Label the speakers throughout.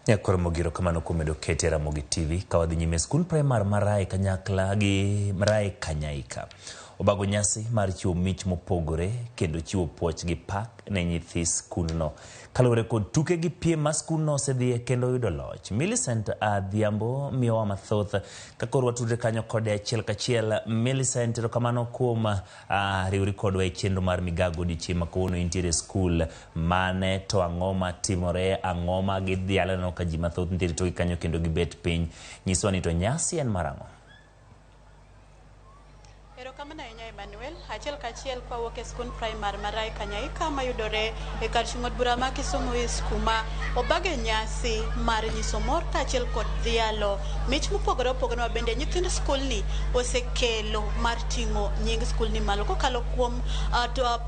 Speaker 1: Nyakoro Mogiro kamano kuom medo kete Ramogi TV ka wadhi nyime skund primar mar Rae kanyakla gi Rae Kanyaika. Obago nyasi mar chiwo mich mopogore kendo chiwo puoch gi pak ne nyithi skundno. Kaluwore kod tuke gi piem ma skundno osedhiye kendo yudo loch. Millicent Adhiambo miyowa mathoth ka koro watudre kanyo kode achiel kachiel. Millicent, erokamano kuom riwri kodwa e chenro mar Migago odiochieng' ma kawuono intiere e skul mane to ang'o matimore, ang'o ma gidhialo aneno ka ji mathoth nitiere toki kanyo kendo gibet piny. Nyiswa ni to nyasi en mar ang'o?
Speaker 2: Erokamano ahinya Emmanuel. Achiel kachiel kwawuok e skund primar ma Rai Kanyaika mayudore e kar chung' od bura ma Kisumu East kuma obage nyasi mar nyiso mor kaachiel kod dhialo mich mopogore opogore ma bende nyithind skulni osekelo mar ting'o nying skulni malo kokalo kuom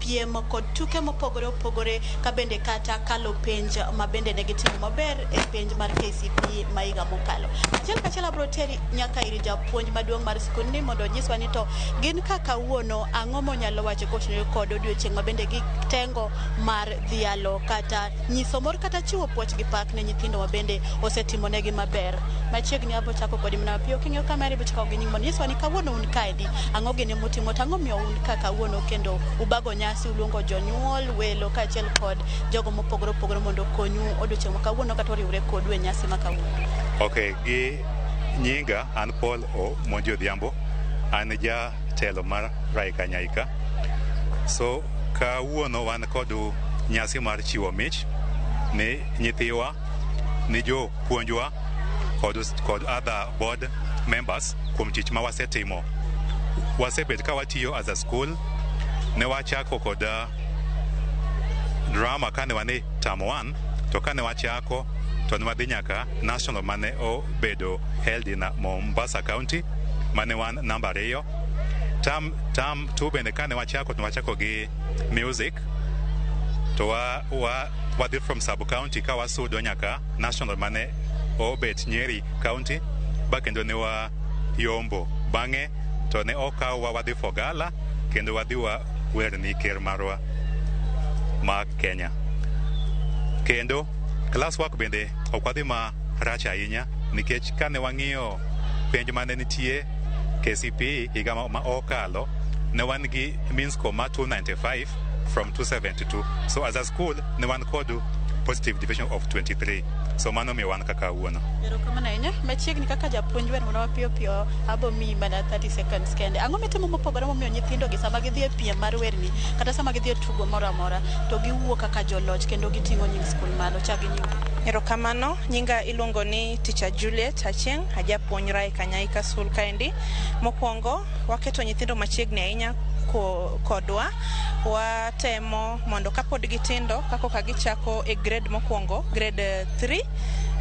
Speaker 2: piem kod tuke mopogore opogore ka bende kata kalo penj ma bende ne gitimo maber e penj mar KCPE ma higa mokalo. Achiel kachiel abiro teri nyaka ir japuonj maduong' mar skundni mondo onyiswa ni to gin ka kawuono ang'o monyalo wacho kotenore kod odiochieng' ma bende gitengo mar dhialo kata nyiso mor kata chiwo puoch gi pak ne nyithindo ma bende osetimonegi maber. Machiegni abo chako kodi mana mapiyo king'iyo kamera ibo chako gi nying mondo nyiswa ni kawuono un kaendi ang'o gini mutimo to ang'o miyo un ka kawuono kendo ubago nyasi uluongo jonyuol, welo kaachiel kod jogo mopogore opogore mondo okonyu odiochieng' ma kawuono kata oriwre kodu e nyasi ma kawuono.
Speaker 3: Okay, gi nyinga an Paul Omondi Odhiambo, an jatelo mar Rai Kanyaika. So kawuono wan kod nyasi mar chiwo mich ni nyithiwa, ni jopuonjwa kod other board members kuom tich ma wasetimo. Wasebet ka watiyo as a school, ne wachako kod drama kane wan e term 1 to kane wachako to ne wadhi nyaka national mane obedo held in Mombasa County mane wan namba 2. Term 2 bende kane wachako to wachako gi music to wadhi from sub county ka wasudo nyaka national mane obet Nyeri County ba kendo ne wa yombo. Bang'e to ne okawwa wadhi for gala kendo wadhi wa wer ni ker marwa ma Kenya. Kendo class work bende ok wadhi marach ahinya nikech kane wang'iyo penj mane nitie KCPE higa ma okalo ne wan gi mean score ma 295 from 272. So as a school ne wan kod positive deviation of 23. So mano miyo wan kaka kawuono.
Speaker 2: Erokamano ahinya. Machiegni kaka japuonj wer mana mapiyo piyo abo miyi mana 30 seconds kende. Ang'o mitimo mopogore momiyo nyithindo gi sama gidhi e piem mar werni kata sama gidhi e tugo moro amora to giwuok kaka joloch kendo giting'o nying skul malo? Chak gi nyingi.
Speaker 4: Erokamano, nyinga iluongo ni Teacher Juliet Achieng', ajapuonj Rai Kanyaika School kaendi. Mokwongo, waketo nyithindo machiegni ahinya kodwa. Watemo mondo kapod gitindo, kakoka gichako e grade mokwongo, grade 3,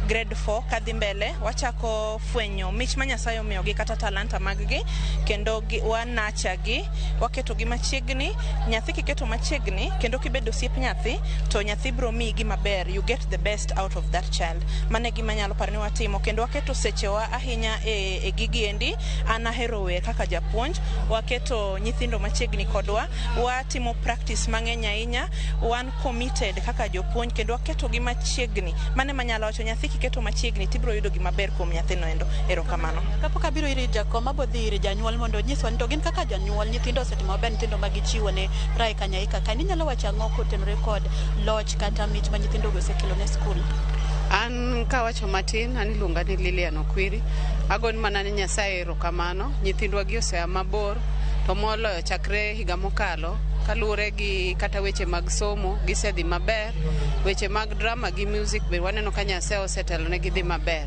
Speaker 4: grade 4 kadhi mbele, wachako fwenyo mich ma Nyasaye omiyogi kata talanta mag-gi, kendo wanacha gi, waketogi machiegni. Nyathi kiketo machiegni, kendo kibedo osiep nyathi, to nyathi biro miyi gima ber. You get the best out of that child. Mano e gima anyalo paro ni watimo, kendo waketo sechewa ahinya e gigi endi. An ahero wer kaka japuonj, waketo nyithindo machiegni kodwa, watimo practice mang'eny ahinya, wan committed kaka jopuonj, kendo waketogi machiegni. Mano ema anyalo wacho, nyathi kiketo machiegni tibiro yudo gima ber kuom nyathino endo. Erokamano.
Speaker 2: Kapok abiro ir jakom, abo dhi ir janyuol mondo onyiswa ni to gin kaka janyuol nyithindo osetimo maber, nyithindo ma gichiwo ne Rai Kanyaika ka inyalo wacho ang'o kotenore kod loch kata mich ma nyithindo go osekelo ne skul?
Speaker 5: An kawacho matin, an iluonga ni Lilian Okwiri. Agoni mana ni Nyasaye erokamano. Nyithindwa gi osea mabor, to moloyo chakre higa mokalo, kaluwore gi kata weche mag somo, gisedhi maber. Weche mag drama gi music be waneno ka Nyasaye osetelo ne gidhi maber.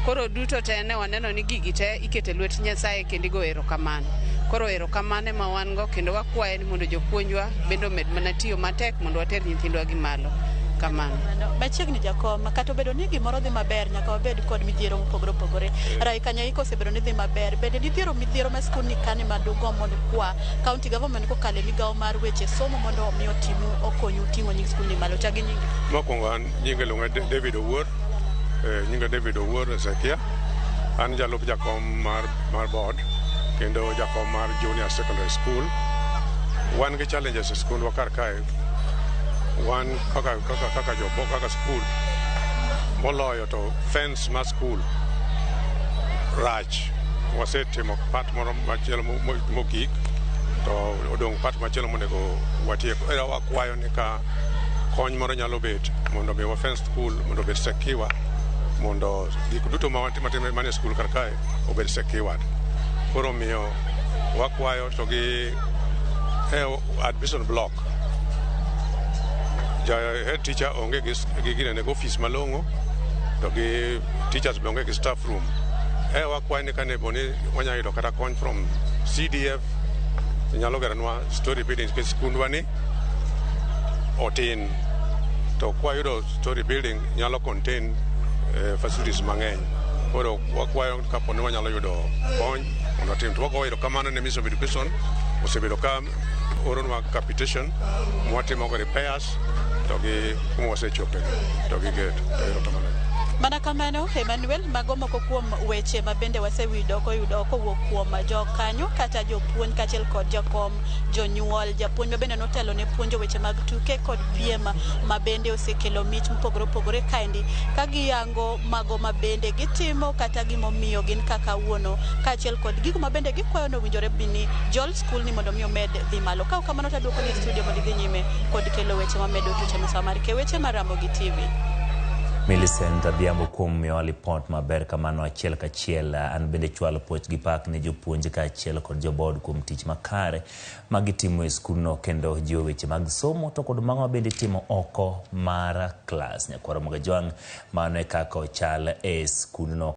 Speaker 5: Koro duto te ne waneno ni gigi te ikete lwet Nyasaye kendo igo erokamano. Koro erokamano ema wan go kendo wakwaye ni mondo jopuonjwa bende omed mana tiyo matek mondo water nyithindwa gi malo. Kamano.
Speaker 2: Machiegni jakom, kata obedo ni gimoro dhi maber, nyaka wabed kod midhiero mopogore opogore. Rai Kanyaika osebedo ni dhi maber. Bende nitiere midhiero ma skul ni kane madugomb mondo kwa county government kokalo e migawo mar weche somo mondo omi otimu okonyu ting'o nying skul ni malo. Chak gi nyingi.
Speaker 6: Mokwongo an nyinga iluonga David Owuor, nyinga David Owuor Ezekia. An jalup jakom mar board kendo jakom mar Junior Secondary School. Wan gi challenges e skundwa kar kae. Wan kaka school Moloyo to fence mar skul rach. Wasetimo part moro machielo mogik to odong' part machielo monego watiek. Era wakwayo ni ka kony moro nyalo bet mondo mi wa fence school mondo obed secure, mondo gik duto ma watimo manie skul kar kae obed secured. Koro omiyo wakwayo to gi e admission block, ja head teacher onge gi ginene gi office malong'o, to gi teachers be onge gi staff room. E wakwayo ni kanepo ni wanyalo yudo kata kony from CDF, nyalo geronwa story building, nikech skundwa ni otin, to kwayudo story building nyalo contain facilities mang'eny. Koro wakwayo kapo ni wanyalo yudo kony mondo watim. To wagoyo erokamano ne Ministry of Education, osebedo ka oronwa capitation mwatimogo repairs to gi kuma wasechope to gi gate. Erokamano.
Speaker 2: Mana kamano, Emmanuel, mago moko kuom weche ma bende waseyudo koyudo kowuok kuom jokanyo kata jopuonj kaachiel kod jakom jonyuol. Japuonj ma bende notelo ne puonjo weche mag tuke kod piem ma bende osekelo mich mopogore opogore kaendi, ka giyango mago ma bende gitimo kata gimomiyo gin kaka wuono, kaachiel kod gigo ma bende gikwayo nowinjore bini jol skul ni mondo mi omed dhi malo. Ka ok kamano to aduoko ni e studio mondo idhi nyime kod kelo weche mamedo tuche masawa mar ke weche mar Ramogi TV.
Speaker 1: Millicent Adhiambo kuom miyowa lipot maber kamano achiel kachiel. An bende chwalo puoch gi pak ne jopuonj kaachiel kod jobod kuom tich makare ma gitimo e skundno kendo jiwo weche mag somo to kod mago ma bende itimo oko mar klas. Nyakwar Ramogi Ajwang', mano e kaka ochal e skundno.